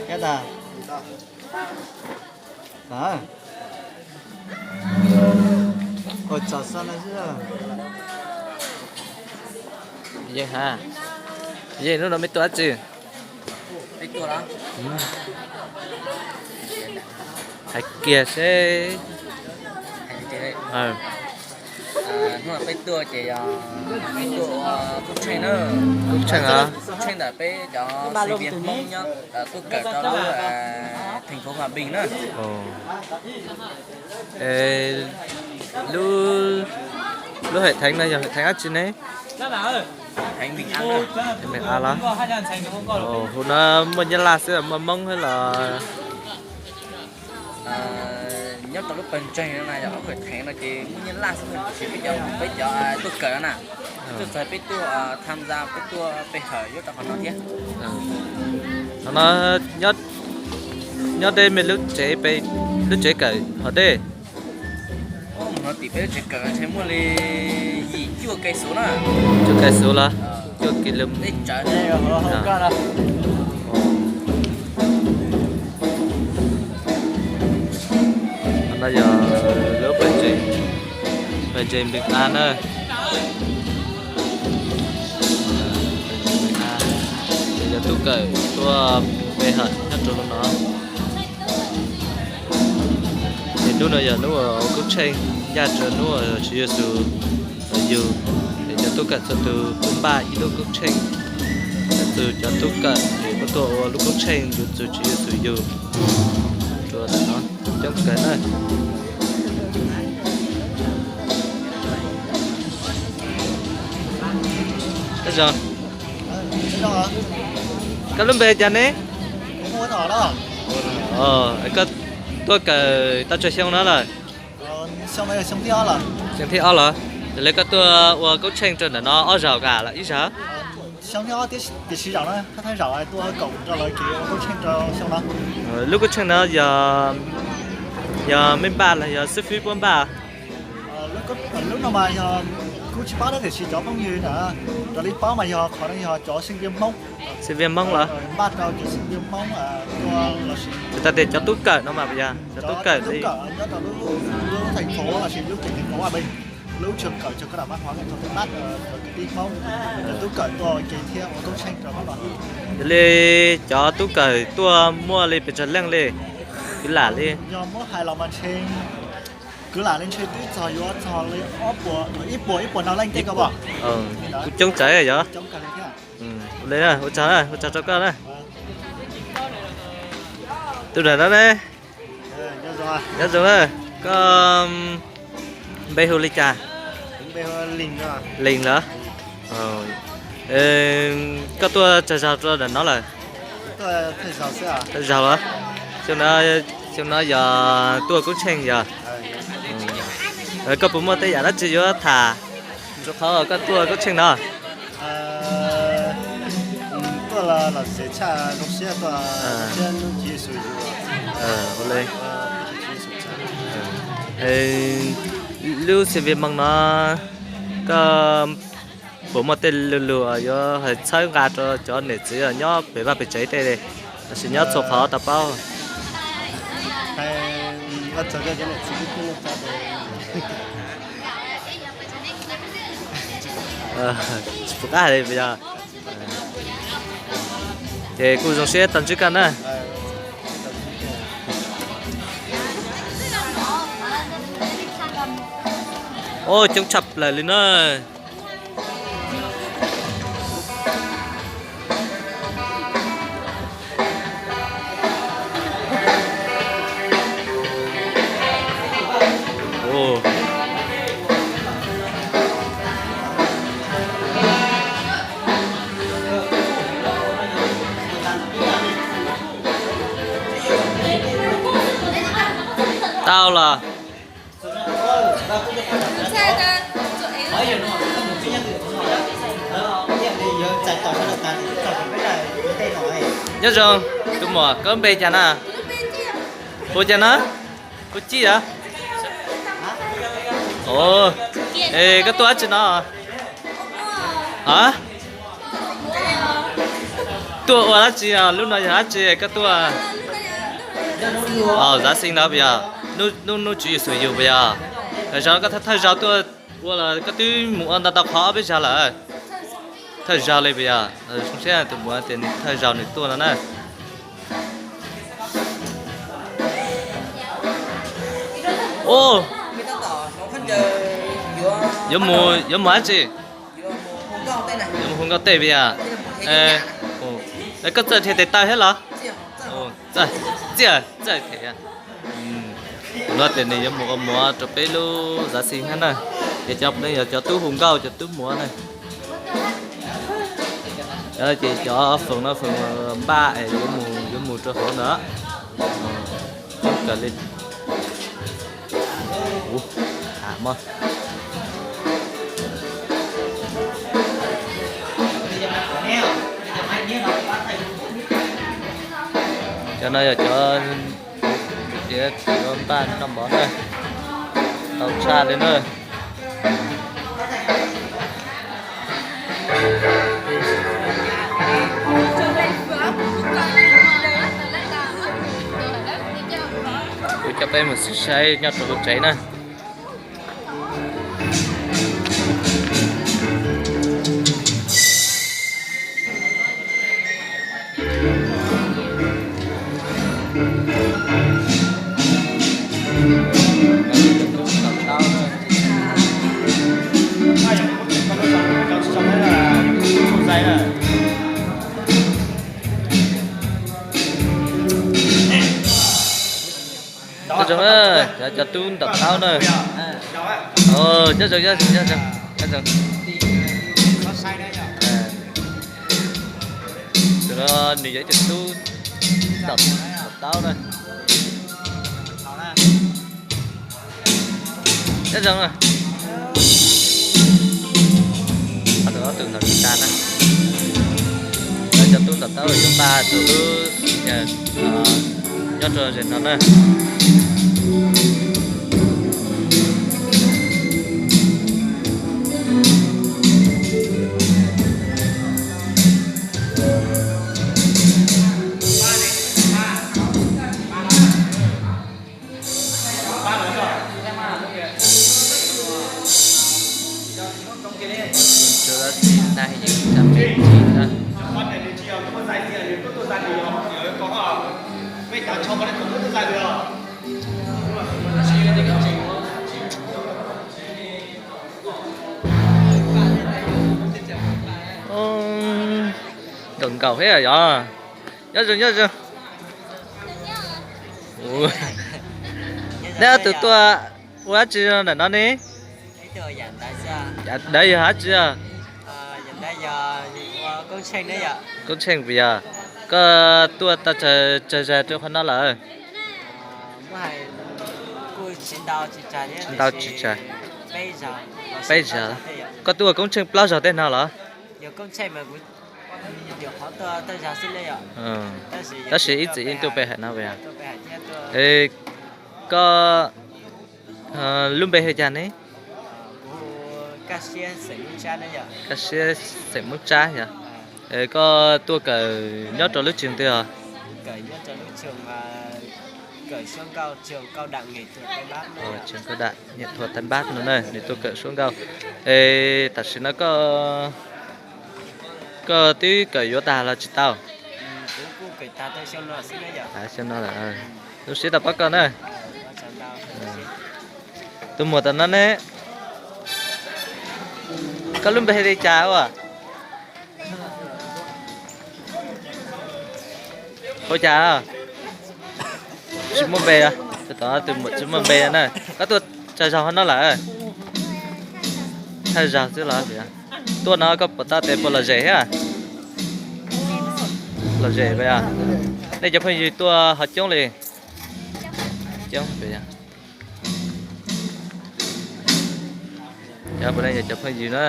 Kab tas. Hab. Ua tsaug xwb na. Yeej ha, yeej hnub no mej tuaj dab tsi? Hais kiag seb. Hnub no peb tuaj ces yog peb tuaj ua kub tsheej na. Kub tsheej os. Kub tsheej ntawm peb cov sinh viên Hmoob nyob tuaj kawm rau lub thành phố Hòa Bình na. Lub, lub hệ thống no yog hệ thống dab tsi ne? Meem av los? Hauv no muaj Nyab Laj xwb los muaj Hmoob thiab los? Nyob rau lub pawg ntseeg no yog ob hệ thống no ces muaj Nyab Laj xwb, tiam sis peb cov, peb cov tuaj kawm no na, tuaj txog peb tuaj tham gia, peb tuaj pe hawm nyob rau qhov no thiab. Qhov no nyob deb me lub tsev, lub tsev kawm hov deb. Mus no tim peb lub tsev kawm ntshe muaj li yim cuaj cây số na. Cuaj cây số los? Cuaj ki lus. Qhov no yog lub pawg ntseeg, pawg ntseeg Npeeg Av na. Ces cov tub kawm tuaj pe hawm nyob rau lub no. Ces hnub no yog hnub uas ua kub tsheej ncaj rau hnub uas Tswv Yexus yug. Ces cov tub kawm txhua tus kuj npaj ib lub kub tsheej. Txhua tus cov tub kawm ces kuj tuaj ua lub kub tsheej yuav txug Tswv Yexus yug. Rua ntawm no coob kawg na. Koj lub npe cas ne? Koj tuaj kawm tau tsawg xyoo no lawm? Xyoo thib ob los? Yog li koj tuaj ua kub tsheej rau ntawm no ob zaug los ib zaug? Lub kub tsheej no yog mej npaj los yog xib fwb puab npaj? Lub no mas yog kuv tsis paub na, tiam sis cov phooj ywg na, raws li paub mas yog qhov no yog cov sinh viên Hmoob. Sinh viên Hmoob los? Npaj rau cov sinh viên Hmoob, tsis tas tias cov tub kawm no mas yog cov tub kawm li. Nyob rau lub thành phố los sis lub tỉnh thành phố Hòa Bình, lub trường kawm trường cao đẳng văn hóa nghệ thuật Tây Bắc, cov kwv tij Hmoob, cov tub kawm tuaj ua ke thiab ua kub tsheej rau lub no. Yog li cov tub kawm tuaj muaj li pes tsawg leej li? Kwv lam li? Yog muab hais los mas ntshe kwv lam li ntshe twb txog yuav txog li ob puas, ib puas, ib puas no leej tej ko. Kuj coob tsawv yog. Ua li na, ua tsaug na, ua tsaug rau koj na. Tus ntawm no ne? Nyob zoo na, koj npe hu li cas? Lees los? Koj tuaj tsawg zaug rau ntawm no lawm? Thawj zaug los? Xyoo no yog tuaj kub tsheej yog? Koj puas muaj tej yam dab tsi yuav tham rau qhov koj tuaj kub tsheej no? Lub sinh viên Hmoob no, koj puas muaj tej lus lus yuav hais txhawb nqa rau cov niam txiv nyob pem vaj pem tsev tej, los sis nyob txhua qhov tau paub? Tsis pom qab hais li yog. Ces kuj zoo siab tau ntsib koj na. Ua coob tshaj plaws li na. Tau los. Nyob zoo, tus muam, koj npe cas na? Hu cas na? Hu Cij a? Koj tuaj dab tsi no? Tuaj ua dab tsi? Lub no yog dab tsi koj tuaj? Ov, Giáng sinh no puas yog? Hnub hnub Tswv Yexus yug puas yog? Zaum no koj thawj zaug tuaj ua los koj twb mus ua ntau ntau qhov ob peb zaug lawm? Thawj zaug li puas yog? Zoo siab tus muam tias nws thawj zaug nws tuaj no na. Ov, yuav mus, yuav mus dab tsi? Yuav mus hu nkauj tej puas yog? Koj txawj dhia tes taw thiab los? Txawj, txawj dhia. Tus no tias nws yuav mus ua muav rau peb lub Giáng sinh thiab na. Ces cov no yog cov tub hu nkauj, cov tub muav na. Ces cov foom no foom npaj es yuav mus rau hauv ntawd. Kawg li. Cov no yog cov tiav txiv npaj noj mov na, tau tshaj li na. Kuv coj peb mus saib nyob rau hauv tsev na. Nyob zoo, cov tub ntaus taub na. Nyob zoo, nyob zoo, nyob zoo, nyob zoo. Tus no nws yog ib tug tub ntaus taub na. Nyob zoo na. Ob tug ntaus guitar na. Cov tub ntaus taub yuav npaj rau lub nyob rau zem no na. Nkaum nkaus thiab yog. Nyob zoo, nyob zoo. Neb ob tug tuaj ua dab tsi ntawm no ne? Yam ntawd yog dab tsi? Koob tsheej puas yog? Koj tuaj tau tsawg zaus rau qhov no lawm? Tsis ntau tsis tsawg. Peb zaug. Koj tuaj ua koob tsheej plaub zaug tej no los? Tab sis ib txwm yeej tuaj pe hais no puas yog? Koj lub npe hu cas ne? Kaj Siab xeem Moob Tsab yog. Koj tuaj kawm nyob rau lub tsev twg os? Tsev Nkauj Dam Nyiaj Thuam Thaib Npab no na, nws tuaj kawm suab nkauj. Es tam sim no koj, koj twb kawm yuav tag los tsis tau? Xyoo no lawm. Zoo siab tau pab koj na. Tus muam tom no ne, koj lub npe li cas ua? Ua cas tsis muaj npe? Tus muam tsis muaj npe na. Koj tuaj tsawg zaug no lawm? Thawj zaug xwb los? Tuaj no koj puas tau tes puas lom zem thiab? Lom zem. Nej cov phooj ywg tuaj ho coob li? Coob. Cov phooj ywg na.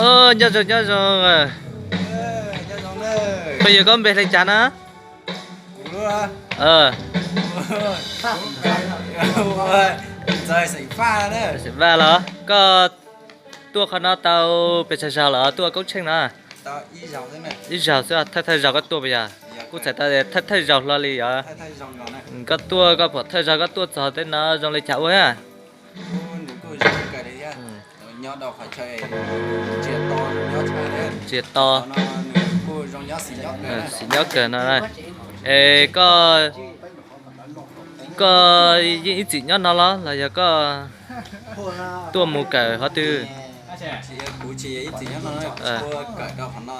Nyob zoo, nyob zoo. Phooj ywg, koj npe hu li cas na? Xeem Vaj los? Koj tuaj qhov no tau pes tsawg zaus lawm, tuaj Koob Tsheej no? Ib zaug xwb. Thawj thawj zaus koj tuaj puas yog? Kuj txhais tau thawj thawj zaus hlo li yog. Koj tuaj, koj pom thawj zaug koj tuaj txog tej no zoo li cas ua? Ntsia to, xis nyob kawg no. Es koj, koj yeej ib txwm nyob no los los yog koj tuaj mus kawm qhov twg?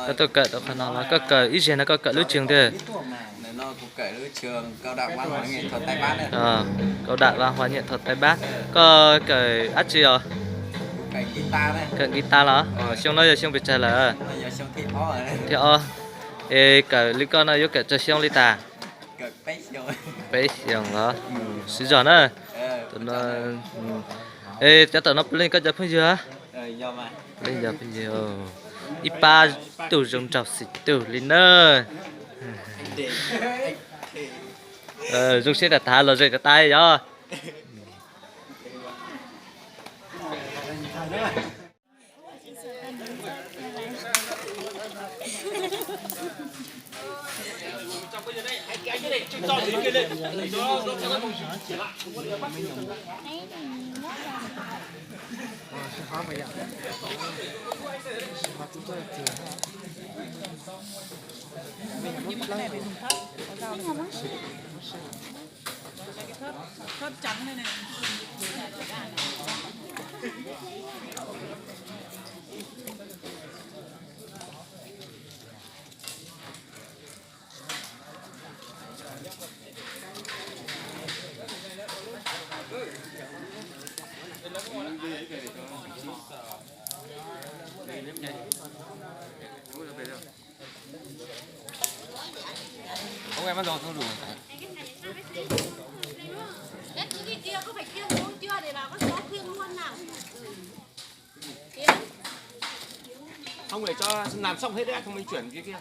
Koj tuaj kawm rau qhov no los koj kawm ib zig no koj kawm lub tsev twg? Kawm dam vaj hua nyiam thaum Thaib Pab. Koj kawm dab tsi os? Kawm nkiv tas los? Xyoo no yog xyoo pes tsawg lawm? Thib ob. Es kawm li koj no yuav kawm tsawg xyoo li tas? Peb xyoos los? Siv zog na. Es cov tom no puav leej koj cov phooj ywg? Puav leej yog phooj ywg. Ib pab tug zoo nraug xim tug li na. Zoo siab tas tas los ze tas tas yog. Không để cho làm xong hết đã, không mình chuyển cái kia.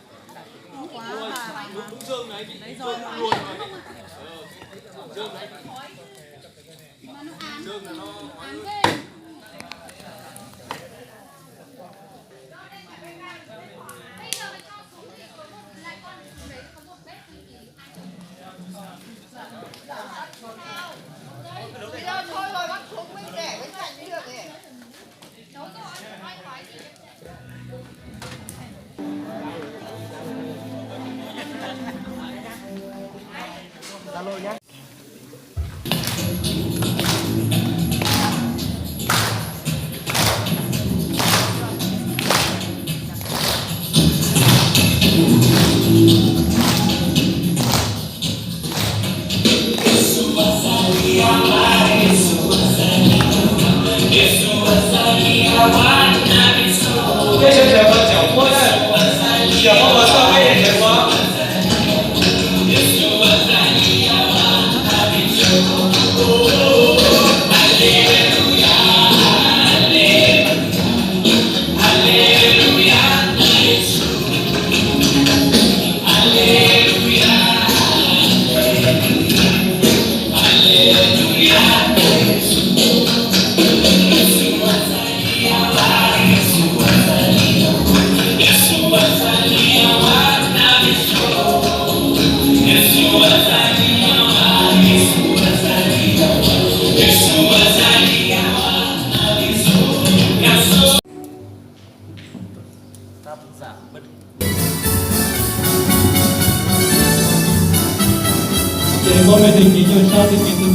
Ces muab me ntsis kev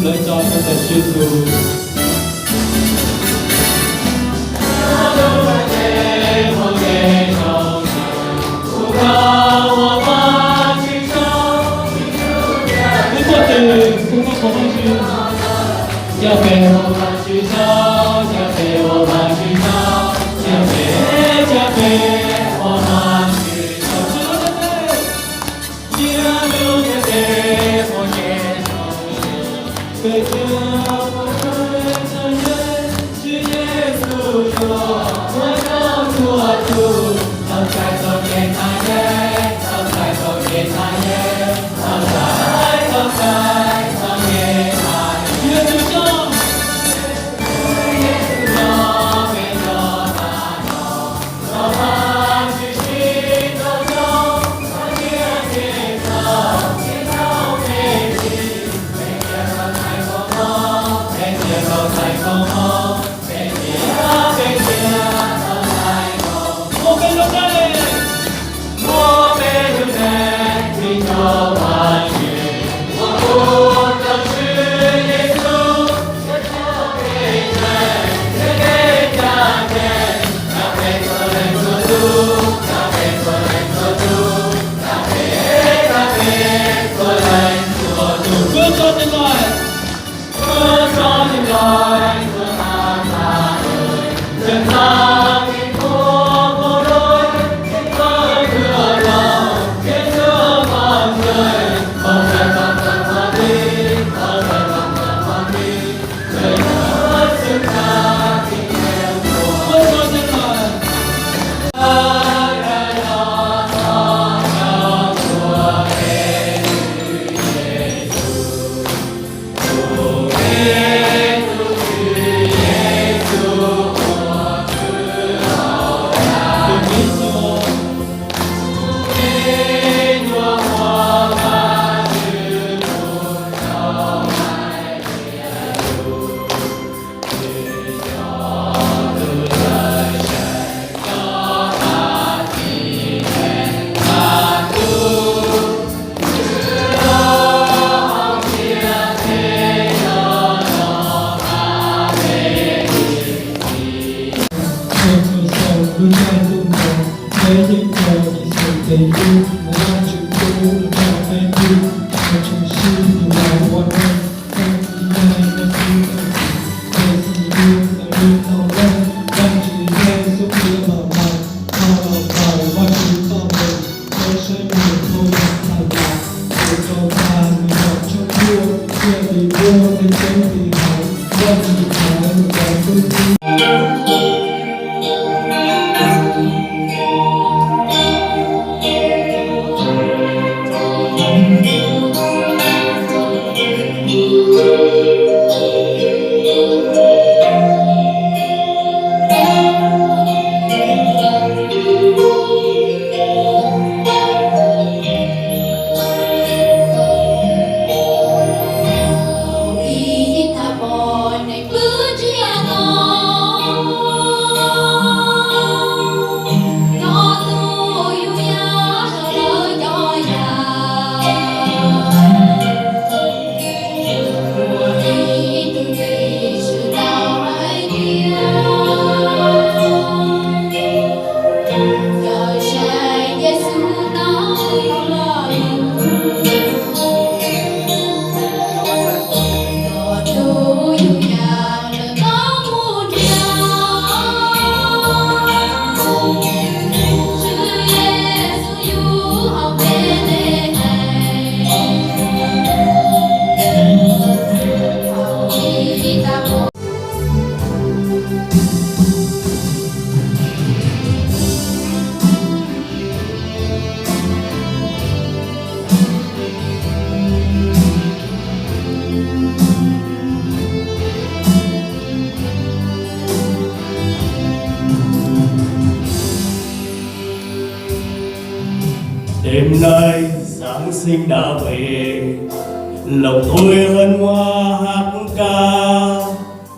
nyuaj sab thiab kev hlub hlawv tso rau ntawm Tswv Yexus. Wb tuaj twg kuj muaj qhov muaj tswv, yog peb ua Vajtswv tsaug, yog peb ua Vajtswv tsaug, yog peb, yog peb ua Vajtswv tsaug. Đêm nay Giáng sinh đã về, lòng tôi hân hoan hát ca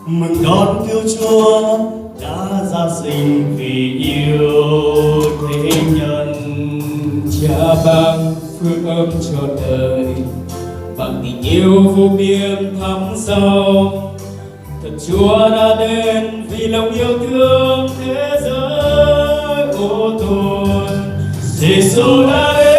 mừng đón Cứu Chúa đã giáng sinh vì yêu thế nhân. Cha ban phước ấm cho đời, bằng tình yêu vô biên thắm sâu. Thật Chúa đã đến vì lòng yêu thương thế giới ô tôi. Giêsu đã đến